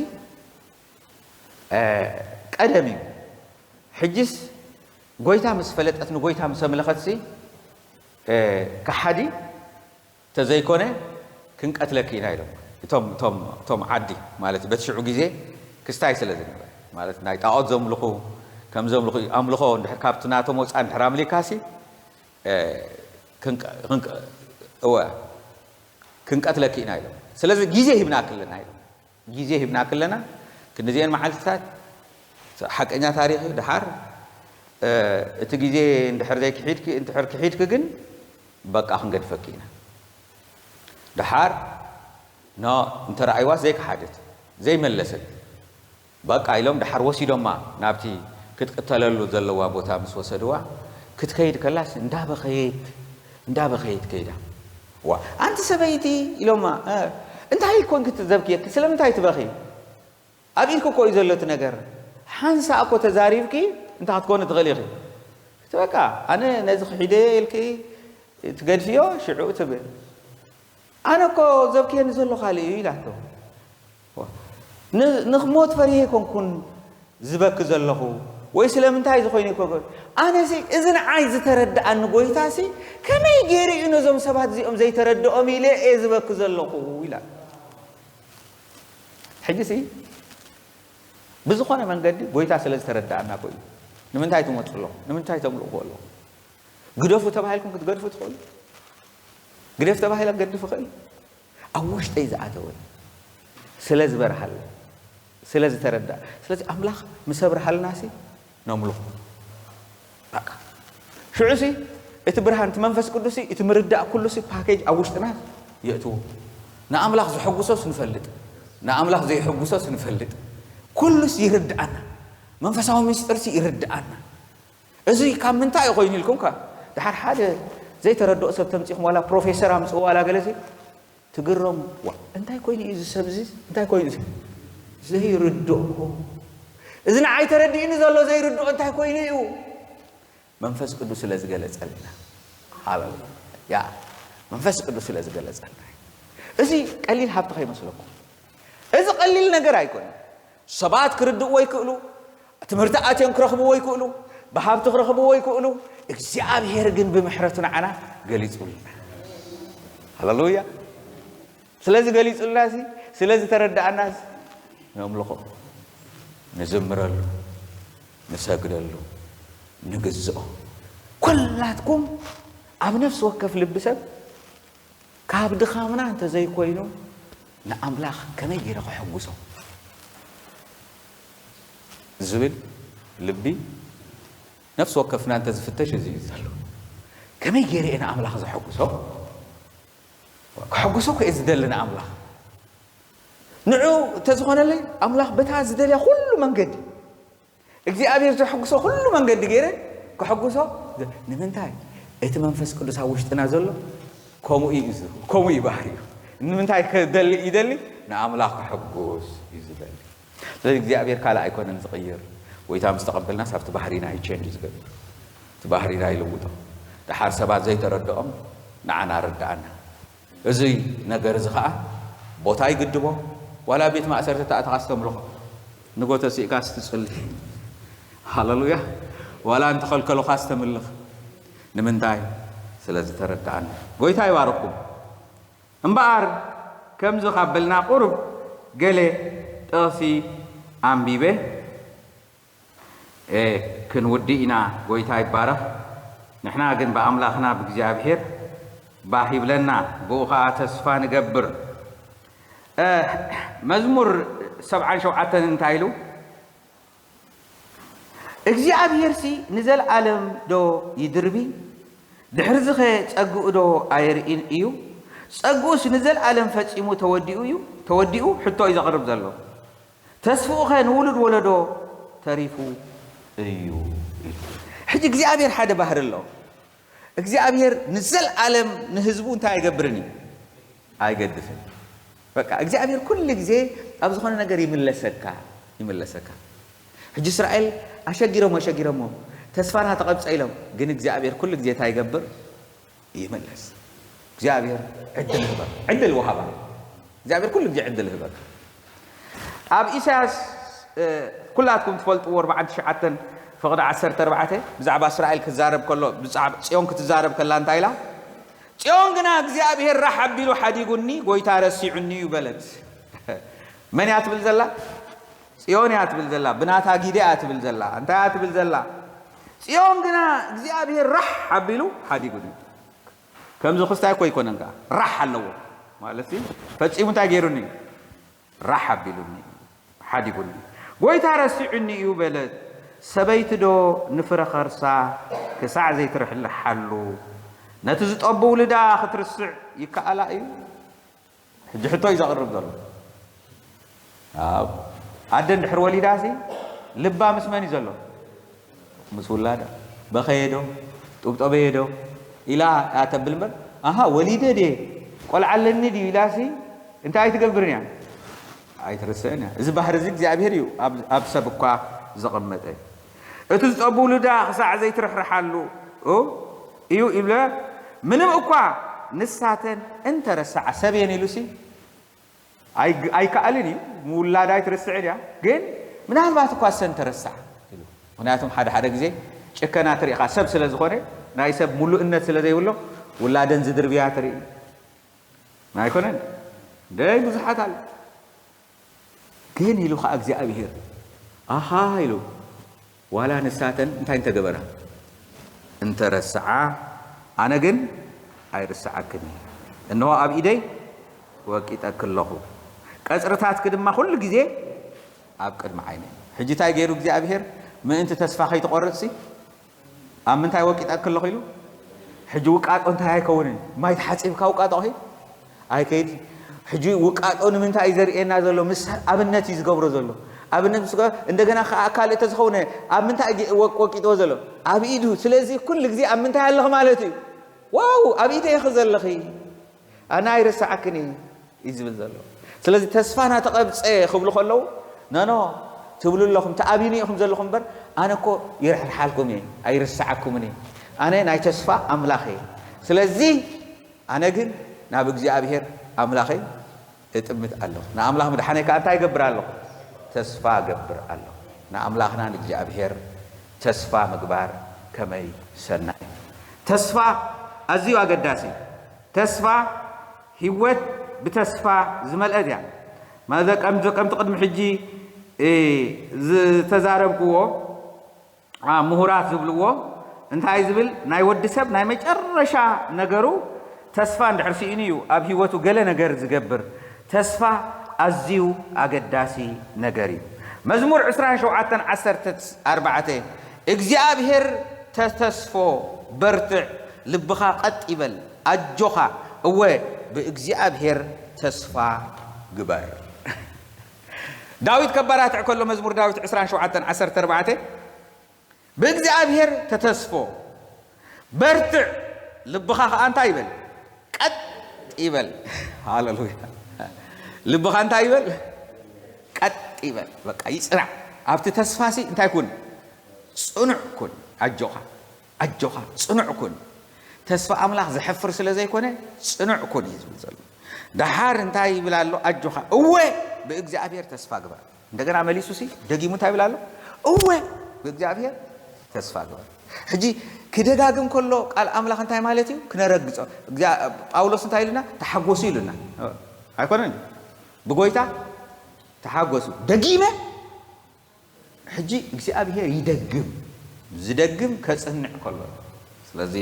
እ፣ ቀደም እዩ። ሕጂስ ጎይታ ምስ ፈለጠት፣ ንጎይታ ምስ ኣምለኸት ሲ፣ እ፣ ከሓዲ ተዘይኮነ ክንቀትለኪ ኢና ኢሎም። እቶም፣ እቶም፣ እቶም ዓዲ ማለት በቲ ሽዑ ግዜ ክስታይ ስለ ዝነበረ፣ ማለት ናይ ጣዖት ዘምልኹ፣ ከም ዘምልኹ ኣምልኾ እንድሕር ካብቲ ናቶም ወፃኢ እንድሕር ኣምሊካሲ፣ እ፣ ክንቀ-፣ ክንቀ-፣ እወ፣ ክንቀትለኪ ኢና ኢሎም። ስለዚ ግዜ ሂብናኪ ኣለና ኢሎም። ግዜ ሂብናኪ ኣለና፣ ክንዲዚኤን መዓልትታት ሓቀኛ ታሪኽ እዩ። ደሓር፣ እ፣ እቲ ግዜ እንድሕር ዘይክሒድኪ፣ እንድሕር ክሒድኪ ግን በቃ ክንገድፈኪ ኢና። ደሓር፣ ኖ፣ እንተረኣይዋስ ዘይከሓደት፣ ዘይመለሰት፣ በቃ ኢሎም ደሓር ወሲዶማ ናብቲ ክትቅተለሉ ዘለዋ ቦታ ምስ ወሰድዋ፣ ክትከይድ ከላስ እንዳበኸየት እንዳበኸየት ከይዳ። ዋ ኣንቲ ሰበይቲ ኢሎማ፣ እንታይ ኮንክ ትዘብክየክ? ስለምንታይ ትበኺ? ኣብ ኢድኪ እኮ እዩ ዘሎ እቲ ነገር። ሓንሳ እኮ ተዛሪብኪ እንታይ ክትኮኒ ትኽእል ኢኺ? እቲ በቃ ኣነ ነዚ ክሒደ ኢልኪ ትገድፍዮ ሽዑ ትብል። ኣነ እኮ ዘብክየኒ ዘሎ ካልእ እዩ ኢላቶ። ንሞት ፈሪሄ ኣይኮንኩን ዝበኪ ዘለኹ ወይ ስለምንታይ ዝኾይኑ ይኮንኩ። ኣነሲ እዚ ንዓይ ዝተረድኣኒ ጎይታሲ ከመይ ገይሩ እዩ ነዞም ሰባት እዚኦም ዘይተረድኦም ኢለ እየ ዝበኪ ዘለኹ ኢላ። ሕጂሲ ብዝኾነ መንገዲ ጎይታ ስለ ዝተረድኣና እኮ እዩ። ንምንታይ ትመፁ ኣለኹ? ንምንታይ ተምልእዎ ኣለኹ? ግደፉ ተባሂልኩም ክትገድፉ ትኽእሉ። ግደፍ ተባሂለ ክገድፍ ይኽእል። ኣብ ውሽጠይ ዝኣተወ ስለ ዝበርሃለ ስለ ዝተረዳ ስለዚ ኣምላኽ ምስ ኣብርሃልና ሲ ነምልኹ። በቃ ሽዑ ሲ እቲ ብርሃን እቲ መንፈስ ቅዱስ እቲ ምርዳእ ኩሉ ሲ ፓኬጅ ኣብ ውሽጥና የእትዎ። ንኣምላኽ ዝሐጉሶስ ንፈልጥ፣ ንኣምላኽ ዘይሐጉሶስ ንፈልጥ። ኩሉስ ይርድኣና፣ መንፈሳዊ ምስጢር ሲ ይርድኣና። እዚ ካብ ምንታይ እዩ ኮይኑ ኢልኩም ከ ድሓር ሓደ ዘይተረድኦ ሰብ ተምፂኹም ዋላ ፕሮፌሰር ኣምፅኡ ዋላ ገለ ሲ ትግረሙ። ዋ እንታይ ኮይኑ እዩ እዚ ሰብ እዚ እንታይ ኮይኑ እዩ ዘይርድኦ? እዚ ንዓይ ተረዲእኒ ዘሎ ዘይርድኦ እንታይ ኮይኑ እዩ? መንፈስ ቅዱስ ስለ ዝገለጸልና። ሃሌሉያ። መንፈስ ቅዱስ ስለ ዝገለጸልና። እዚ ቀሊል ሃብቲ ከይመስለኩም። እዚ ቀሊል ነገር ኣይኮነን። ሰባት ክርድእዎ ይክእሉ፣ ትምህርቲ ኣትዮም ክረኽብዎ ይክእሉ፣ ብሃብቲ ክረኽብዎ ይክእሉ። እግዚኣብሔር ግን ብምሕረቱ ንዓና ገሊጹልና። ሃሌሉያ። ስለዚ ገሊጹልና ሲ ስለዚ ተረዳኣና ሲ ነምልኾ፣ ንዝምረሉ፣ ንሰግደሉ፣ ንግዝኦ። ኩላትኩም ኣብ ነፍሲ ወከፍ ልቢ ሰብ ካብ ድኻምና እንተዘይኮይኑ ንኣምላኽ ከመይ ገይረ ከሐጉሶ ዝብል ልቢ ነፍሲ ወከፍና እንተዝፍተሽ እዚ እዩ ዘሎ። ከመይ ገይረ እየ ንኣምላኽ ዘሐጉሶ? ክሕጉሶ እኮ እየ ዝደሊ ንኣምላኽ። ንዑ እንተዝኾነለይ ኣምላኽ በታ ዝደልያ ኩሉ መንገዲ እግዚኣብሔር ዘሐጉሶ ኩሉ መንገዲ ገይረ ክሕጉሶ። ንምንታይ? እቲ መንፈስ ቅዱስ ኣብ ውሽጥና ዘሎ ከምኡ እዩ፣ ከምኡ እዩ ባህሪኡ። ንምንታይ ክደሊ ይደሊ? ንኣምላኽ ክሕጉስ እዩ ዝደሊ። ስለዚ እግዚኣብሔር ካልእ ኣይኮነን ዝቕይር። ጎይታ ምስ ተቐበልናስ ኣብቲ ባህሪና እዩ ቸንጅ ዝገብር። እቲ ባህሪና ይልውጦ። ደሓር ሰባት ዘይተረድኦም ንዓና ርድኣና። እዚ ነገር እዚ ኸዓ ቦታ ይግድቦ። ዋላ ቤት ማእሰርቲ ተኣተኻ ዝተምልኾ ንጎ ተሲእካስ ትጽሊ። ሃሌሉያ። ዋላ እንተኸልከሉኻስ ተምልኽ። ንምንታይ? ስለ ዝተረድኣና። ጎይታ ይባርኩም። እምበኣር ከምዚ ካብ በልና ቁሩብ ገለ ጥቕሲ ኣንቢበ ክንውዲ ኢና። ጎይታ ይባረኽ። ንሕና ግን ብኣምላኽና ብእግዚኣብሔር ባህ ይብለና፣ ብኡ ኸዓ ተስፋ ንገብር። መዝሙር ሰብዓን ሸውዓተን እንታይ ኢሉ? እግዚኣብሔርሲ ንዘለኣለም ዶ ይድርቢ? ድሕርዚኸ ጸግኡ ዶ ኣየርእን እዩ? ጸግኡስ ንዘለኣለም ፈጺሙ ተወዲኡ እዩ፣ ተወዲኡ? ሕቶ እዩ ዘቕርብ ዘሎ። ተስፍኡኸ ንውሉድ ወለዶ ተሪፉ እዩ። ሕጂ እግዚኣብሔር ሓደ ባህሪ ኣሎ። እግዚኣብሔር ንዘለኣለም ንህዝቡ እንታይ ኣይገብርን እዩ? ኣይገድፍን። በቃ እግዚኣብሔር ኩሉ ግዜ ኣብ ዝኾነ ነገር ይምለሰካ፣ ይምለሰካ። ሕጂ እስራኤል ኣሸጊሮም ኣሸጊሮሞ ተስፋና ተቐብፀ ኢሎም፣ ግን እግዚኣብሔር ኩሉ ግዜ እንታይ ይገብር? ይምለስ። እግዚኣብሔር ዕድል ይህበካ። ዕድል ወሃባ። እግዚኣብሔር ኩሉ ግዜ ዕድል ይህበካ። ኣብ ኢሳያስ ኩላትኩም ትፈልጥዎ ኣርባዕተ ትሽዓተ ፍቕዲ ዓሰርተ ኣርባዕተ ብዛዕባ እስራኤል ክዛረብ ከሎ ብዛዕባ ጽዮን ክትዛረብ ከላ እንታይ ኢላ? ጽዮን ግና እግዚኣብሔር ራሕ ኣቢሉ ሓዲጉኒ፣ ጎይታ ረሲዑኒ እዩ በለት። መን እያ ትብል ዘላ? ጽዮን እያ ትብል ዘላ። ብናታ ጊደ እያ ትብል ዘላ። እንታይ እያ ትብል ዘላ? ጽዮን ግና እግዚኣብሔር ራሕ ኣቢሉ ሓዲጉኒ። ከምዚ ክስታይ እኮ ኣይኮነን ከኣ ራሕ ኣለዎ ማለት እዩ። ፈጺሙ እንታይ ገይሩኒ? ራሕ ኣቢሉኒ፣ ሓዲጉኒ። ጎይታ ረሲዑኒ እዩ በለት። ሰበይቲ ዶ ንፍረ ኸርሳ ክሳዕ ዘይትርሕልሓሉ ነቲ ዝጠቡ ውልዳ ክትርስዕ ይከኣላ እዩ? ሕጂ ሕቶ እዩ ዘቕርብ ዘሎ። ኣብ ኣደ እንድሕር ወሊዳሲ ልባ ምስ መን እዩ ዘሎ? ምስ ውላዳ። በኸየ ዶ? ጡብጠበየ ዶ ኢላ እያ ተብል እምበር፣ ኣሃ፣ ወሊደ ድየ፣ ቆልዓ ኣለኒ ድዩ ኢላሲ እንታይ ኣይትገብርን እያ? ኣይትርስዕን እያ። እዚ ባህሪ እዚ እግዚኣብሔር እዩ ኣብ፣ ኣብ ሰብ እኳ ዘቐመጠ። እቲ ዝጠቡ ውሉዳ ክሳዕ ዘይትርሕርሓሉ እዩ ይብለ። ምንም እኳ ንሳተን እንተረስዓ፣ ሰብ እየን ኢሉሲ ኣይ-፣ ኣይከኣልን እዩ። ምውላዳ ኣይትርስዕን እያ። ግን ምናልባት እኳ እሰን ተረስዓ ኢሉ። ምክንያቱም ሓደ ሓደ ግዜ ጭከና ትሪኢኻ፣ ሰብ ስለ ዝኾነ፣ ናይ ሰብ ሙሉእነት ስለ ዘይብሎ፣ ውላደን ዝድርብያ ትርኢ። ኣይኮነን? ደይ ብዙሓት ኣሎ። ግን ኢሉ ኸዓ እግዚኣብሔር፣ ኣሃ ኢሉ፣ ዋላ ንሳተን እንታይ እንተገበራ፣ እንተረስዓ፣ ኣነ ግን ኣይርስዓክን እየ። እንሆ ኣብ ኢደይ ወቂጠኪ ኣለኹ። ቀጽርታትኪ ድማ ኩሉ ግዜ ኣብ ቅድሚ ዓይነይ። ሕጂ እንታይ ገይሩ እግዚኣብሔር? ምእንቲ ተስፋ ከይትቖርጽሲ፣ ኣብ ምንታይ ወቂጠኪ ኣለኹ ኢሉ? ሕጂ ውቃጦ እንታይ ኣይከውንን? ማይ ተሓጺብካ ውቃጦ ከይድ? ኣይከይድ። ሕጂ ውቃጦ ንምንታይ እዩ ዘርእየና ዘሎ? ምስ ኣብነት እዩ ዝገብሮ ዘሎ። ኣብነት ምስ ገ-፣ እንደገና ከኣ ካልእ ተዝኸውን ኣብ ምንታይ ገ-፣ ወቅ-፣ ወቂጥዎ ዘሎ? ኣብ ኢዱ። ስለዚ ኩሉ ግዜ ኣብ ምንታይ ኣለኺ ማለት እዩ? ዋው፣ ኣብ ኢደይ ኢኺ ዘለኺ። ኣነ ኣይርስዓክን እየ እዩ ዝብል ዘሎ። ስለዚ ተስፋ ናተቐብጸ ክብሉ ከለዉ፣ ኖ፣ ኖ፣ ትብሉ ኣለኹም፣ ትኣብዩኒ ኢኹም ዘለኹም እምበር፣ ኣነ እኮ ይርሕርሓልኩም እየ፣ ኣይርስዓኩምን እየ። ኣነ ናይ ተስፋ ኣምላኽ እየ። ስለዚ ኣነ ግን ናብ እግዚኣብሔር ኣምላኸይ እጥምት ኣለኹ። ንኣምላኽ ምድሓነይ ከኣ እንታይ እገብር ኣለኹ? ተስፋ እገብር ኣለኹ። ንኣምላኽና ንእግዚኣብሔር ተስፋ ምግባር ከመይ ሰናይ። ተስፋ ኣዝዩ ኣገዳሲ እዩ። ተስፋ ህይወት ብተስፋ ዝመልአት እያ። ማለት ከምዚ፣ ከምቲ ቅድሚ ሕጂ፣ እ፣ ዝተዛረብክዎ፣ አ፣ ምሁራት ዝብልዎ እንታይ ዝብል፣ ናይ ወዲ ሰብ ናይ መጨረሻ ነገሩ ተስፋ እንድሕር ስኢኑ እዩ ኣብ ህይወቱ ገለ ነገር ዝገብር። ተስፋ ኣዝዩ ኣገዳሲ ነገር እዩ። መዝሙር ዕስራን ሸውዓተን ዓሰርተ ኣርባዕተ፣ እግዚኣብሔር ተተስፎ፣ በርትዕ፣ ልብኻ ቀጥ ይበል፣ ኣጆኻ፣ እወ፣ ብእግዚኣብሔር ተስፋ ግበር። ዳዊት ከባራትዕ ከሎ፣ መዝሙር ዳዊት ዕስራን ሸውዓተን ዓሰርተ ኣርባዕተ፣ ብእግዚኣብሔር ተተስፎ፣ በርትዕ፣ ልብኻ ኸኣ እንታይ ይበል? ቀጥ ይበል። ሃሌሉያ። ልብኻ እንታይ ይበል? ቀጥ ይበል። በቃ ይጽናዕ። ኣብቲ ተስፋሲ እንታይ ኩን? ጽኑዕ ኩን። ኣጆኻ፣ ኣጆኻ፣ ጽኑዕ ኩን። ተስፋ ኣምላኽ ዘሕፍር ስለ ዘይኮነ፣ ጽኑዕ ኩን እዩ ዝብል ዘሎ። ደሓር እንታይ ይብል ኣሎ? ኣጆኻ፣ እወ፣ ብእግዚኣብሔር ተስፋ ግበር። እንደገና መሊሱሲ ደጊሙ እንታይ ይብል ኣሎ? እወ፣ ብእግዚኣብሔር ተስፋ ግበር። ሕጂ ክደጋግም ከሎ ቃል ኣምላኽ እንታይ ማለት እዩ? ክነረግጾ። እግዚኣብ-፣ ጳውሎስ እንታይ ኢሉና? ተሓጎሱ ኢሉና። ኣይኮነን? ብጎይታ ተሓጎሱ። ደጊመ፣ ሕጂ እግዚኣብሔር ይደግም። ዝደግም ከጽንዕ ከሎ። ስለዚ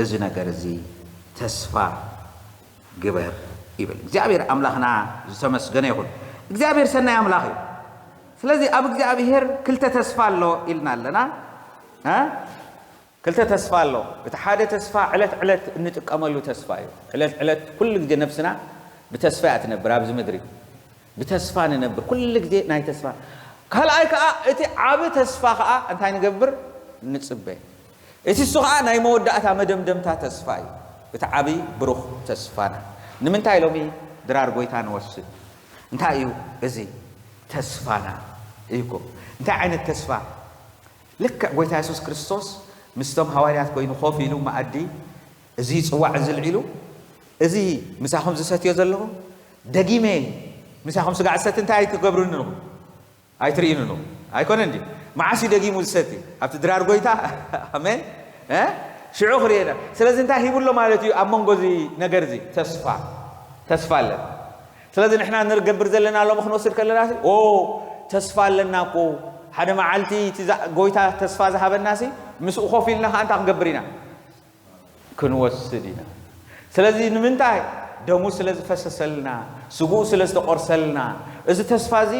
እዚ ነገር እዚ ተስፋ ግበር ይብል። እግዚኣብሔር ኣምላኽና ዝተመስገነ ይኹን። እግዚኣብሔር ሰናይ ኣምላኽ እዩ። ስለዚ ኣብ እግዚኣብሔር ክልተ ተስፋ ኣሎ ኢልና ኣለና። እ? ክልተ ተስፋ ኣሎ። እቲ ሓደ ተስፋ ዕለት ዕለት እንጥቀመሉ ተስፋ እዩ። ዕለት ዕለት ኩሉ ግዜ ነፍስና ብተስፋ እያ ትነብር ኣብዚ ምድሪ። ብተስፋ ንነብር። ኩሉ ግዜ ናይ ተስፋ። ካልኣይ ከኣ እቲ ዓቢ ተስፋ ከኣ እንታይ ንገብር? ንጽበ። እቲ እሱ ከኣ ናይ መወዳእታ መደምደምታ ተስፋ እዩ። እቲ ዓቢ ብሩኽ ተስፋና። ንምንታይ ሎሚ ድራር ጎይታ ንወስድ? እንታይ እዩ እዚ ተስፋና? እዩ እኮ። እንታይ ዓይነት ተስፋ? ልክዕ ጎይታ የሱስ ክርስቶስ ምስቶም ሃዋርያት ኮይኑ ኮፍ ኢሉ መኣዲ፣ እዚ ጽዋዕ እዚ ልዒሉ፣ እዚ ምሳኹም ዝሰትዮ ዘለኹ፣ ደጊመ ምሳኹም ስጋዕ ዝሰቲ እንታይ ኣይትገብሩኒ ኢኹም? ኣይትርእዩኒ ኢኹም። ኣይኮነን ድዩ? መዓስ እዩ ደጊሙ ዝሰቲ? ኣብቲ ድራር ጎይታ። ኣሜን። እ? ሽዑ ክርእየና። ስለዚ እንታይ ሂቡ ኣሎ ማለት እዩ? ኣብ መንጎ እዚ ነገር እዚ ተስፋ፣ ተስፋ ኣለና። ስለዚ ንሕና ንገብር ዘለና ሎሚ ክንወስድ ከለና ሲ፣ ኦ፣ ተስፋ ኣለና እኮ። ሓደ መዓልቲ እቲ ዛ-፣ ጎይታ ተስፋ ዝሃበና ሲ፣ ምስኡ ኮፍ ኢልና ከኣ እንታይ ክንገብር ኢና? ክንወስድ ኢና። ስለዚ ንምንታይ? ደሙ ስለ ዝፈሰሰልና፣ ስግኡ ስለ ዝተቆርሰልና፣ እዚ ተስፋ እዚ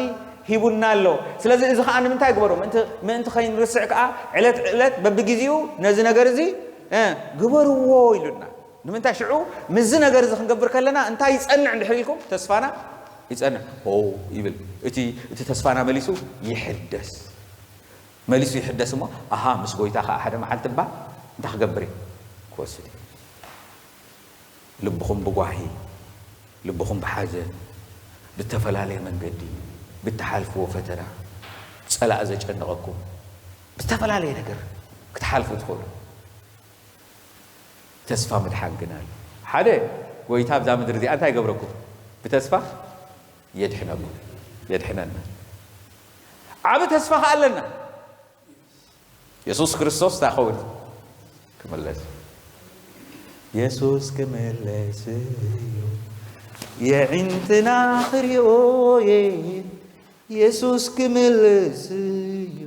ሂቡና ኣሎ። ስለዚ እዚ ከኣ ንምንታይ ግበሮ? ምእንቲ፣ ምእንቲ ከይንርስዕ ከኣ ዕለት ዕለት በብግዜኡ ነዚ ነገር እዚ፣ እ፣ ግበርዎ ኢሉና። ንምንታይ? ሽዑ ምስዚ ነገር እዚ ክንገብር ከለና እንታይ ይጸንዕ እንድሕር ኢልኩም? ተስፋና ይጸንዕ። ኦ ይብል። እቲ፣ እቲ ተስፋና መሊሱ ይሕደስ። መሊሱ ይሕደስ እሞ፣ ኣሃ፣ ምስ ጎይታ ከኣ ሓደ መዓልቲ እባ እንታይ ክገብር እየ? ክወስድ እየ። ልብኹም ብጓሂ፣ ልብኹም ብሓዘን፣ ብተፈላለየ መንገዲ ብትሓልፍዎ ፈተና፣ ጸላእ ዘጨነቐኩም ብተፈላለየ ነገር ክትሓልፉ ትኽእሉ። ተስፋ ምድሓን ግን ኣሎ። ሓደ፣ ጎይታ ኣብዛ ምድሪ እዚኣ እንታይ ይገብረኩም? ብተስፋ የድሕነኩም፣ የድሕነና። ዓቢ ተስፋ ከኣ ኣለና። የሱስ ክርስቶስ እንታይ ክኸውን? ክምለስ። የሱስ ክምለስ እዩ፣ የዒንትና ክሪኦ እየ። የሱስ ክምለስ እዩ፣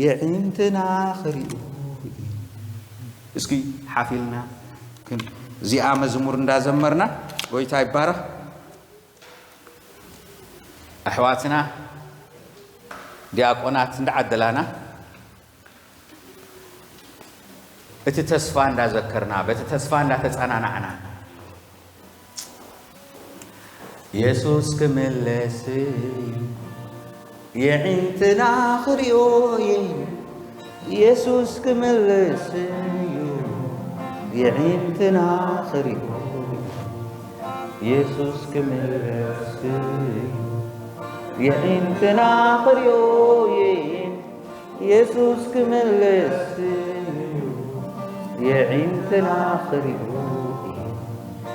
የዒንትና ክሪኦ እዩ። እስኪ ሓፊልና ክን-፣ እዚኣ መዝሙር እንዳዘመርና ጎይታ ይባረኽ። ኣሕዋትና ዲያቆናት እንዳዓደላና እቲ ተስፋ እንዳዘከርና፣ በቲ ተስፋ እንዳተጸናናዕና፣ የሱስ ክምለስ እዩ፣ የዒንትና ክሪኦ እየ። የሱስ ክምለስ እዩ፣ የዒንትና ክሪኦ እየ። የሱስ ክምለስ እዩ፣ የዒንትና ክሪኦ እየ። የሱስ ክምለስ እዩ፣ የዒንትና ክሪኦ